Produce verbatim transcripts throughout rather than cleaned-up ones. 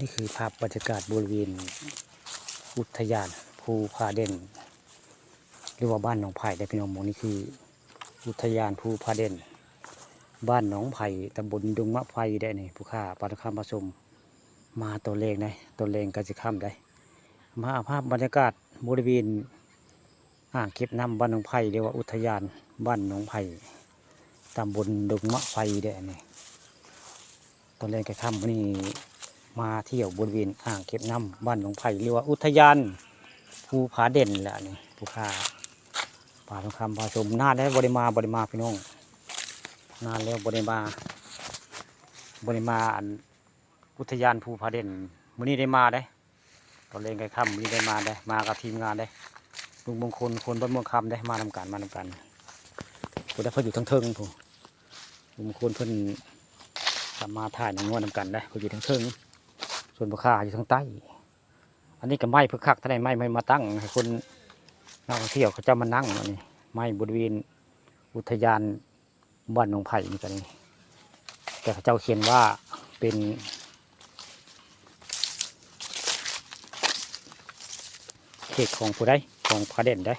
นี่คือภาพบรรยากาศบริเวณอุทยานภูผาเด่น หรือว่าบ้านหนองไผ่ได้พี่น้องหมู่นี่คือ อุทยานภูผาเด่น บ้านหนองไผ่ตำบลดงมะไฟได้นี่ผู้ข้าปาทุกคำมาชมมาตอนแรกนะตอนแรกก็จะค่ำได้มาเอาภาพบรรยากาศบริเวณอ่างเก็บน้ำบ้านหนองไผ่เรียกว่าอุทยานบ้านหนองไผ่ตำบลดงมะไฟได้นี่ ตอนแรกก็ค่ำวันนี้มาเที่ยวบริเวณอ่างเก็บน้ำบ้านหนองไผ่หรือว่าอุทยานภูผาเด่นแหละนี่ผู้ข้าปาทุกคำพาชมนานแล้วบริมาบริมาพี่น้องนานแล้วบริมาบริมาอันอุทยานภูผาเด่นมื้อนี้ได้มาได้ตอนแรกก็ค่ำมื้อนี้ได้มาได้มากับทีมงานได้ลุงมงคลคนบ้านม่วงคำได้มานำกันมานำกันผู้ได้เพิ่นอยู่ทั้งเทิงผู้ลุงมงคลเพิ่นกลับมาถ่ายหนังงวดนำกันได้เพิ่นอยู่ทั้งเทิงส่วนผู้ข้าอยู่ทางใต้ อันนี้ก็ไม้เพิ่นคักเท่าใดไม้ไม้มาตั้งให้คนนักท่องเที่ยวเขาเจ้ามานั่งอันนี้ไม้บริเวณอุทยานบ้านหนองไผ่นี่ก็นี่แต่เขาเจ้าเขียนว่าเป็นเขตของผู้ใดของผาเด่นได้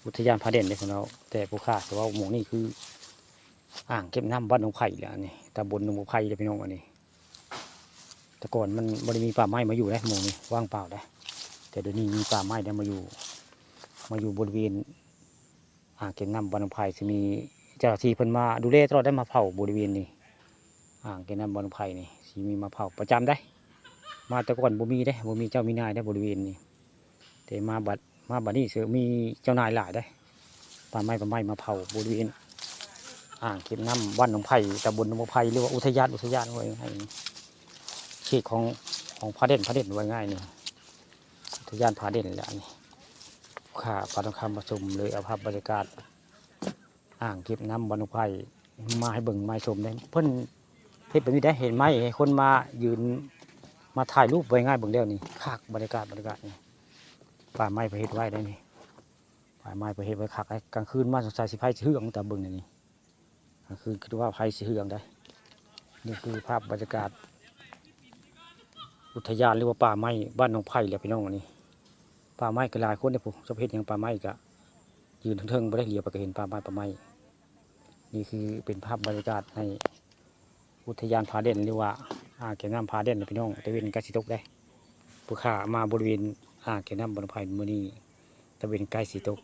อุทยานผาเด่นได้ของเราแต่ผู้ข้าแต่ว่าหมู่นี่คือ อ่างเก็บน้ำบ้านหนองไผ่แหละอันนี้ตำบลหนองบัวไผ่เลยพี่น้องอันนี้แต่ก่อนมันบ่ได้มีป่าไม้มาอยู่ได้หมู่นี้ว่างเปล่าได้แต่เดี๋ยวนี้มีป่าไม้ได้มาอยู่มาอยู่บริเวณอ่างเก็บน้ำบ้านหนองไผ่จะมีเจ้าหน้าที่เพิ่นมาดูแลตลอดได้มาเผาบริเวณนี้อ่างเก็บน้ำบ้านหนองไผ่นี่สิมีมาเผาประจำได้มาแต่ก่อนบ่มีได้บ่มีเจ้ามีนายได้บริเวณนี้แต่มาบัดมาบัดนี้เสือมีเจ้านายหลายได้ป่าไม้ป่าไม้มาเผาบริเวณอ่างเก็บน้ำบ้านหนองไผ่ตำบลหนองบัวไผ่หรือว่าอุทยานอุทยานว่าง่ายๆเขตของของผาเด่นผาเด่นว่าง่ายนี่อุทยานผาเด่นแหละนี่ข้าปาทองคำมาชมเลยเอาภาพบรรยากาศ อ่างเก็บน้ำบ้านหนองไผ่มาให้เบิ่งมาให้ชมได้เพิ่นเฮ็ดแบบนี้ได้เห็นไหมให้คนมายืนมาถ่ายรูปไว้ง่ายเบิ่งแล้วนี่คักบรรยากาศบรรยากาศนี่ป่าไม้เพิ่นเฮ็ดไว้ได้นี่ป่าไม้เพิ่นเฮ็ดไว้คักกลางคืนมาสงสัยสิไฟสิเฮืองแต่เบิ่งนี่นี่กลางคืนคือว่าไฟสิเฮืองได้นี่คือภาพบรรยากาศ อุทยานหรือว่าป่าไม้บ้านหนองไผ่แหละพี่น้องอันนี้ป่าไม้ก็หลายคนเนี่ยผมจะเห็นอย่างป่าไม้ก็ยืนเทิงๆบ่ได้เหลียวไปก็เห็นป่าไม้ป่าไม้นี่คือเป็นภาพบรรยากาศในอุทยานผาเด่นหรือว่าอ่างเก็บน้ำผาเด่นนะพี่น้องตะเวนใกล้สิตกได้ผู้ข้ามาบริเวณอ่างเก็บน้ำบนไผ่มื้อนี้ตะเวนใกล้สิตก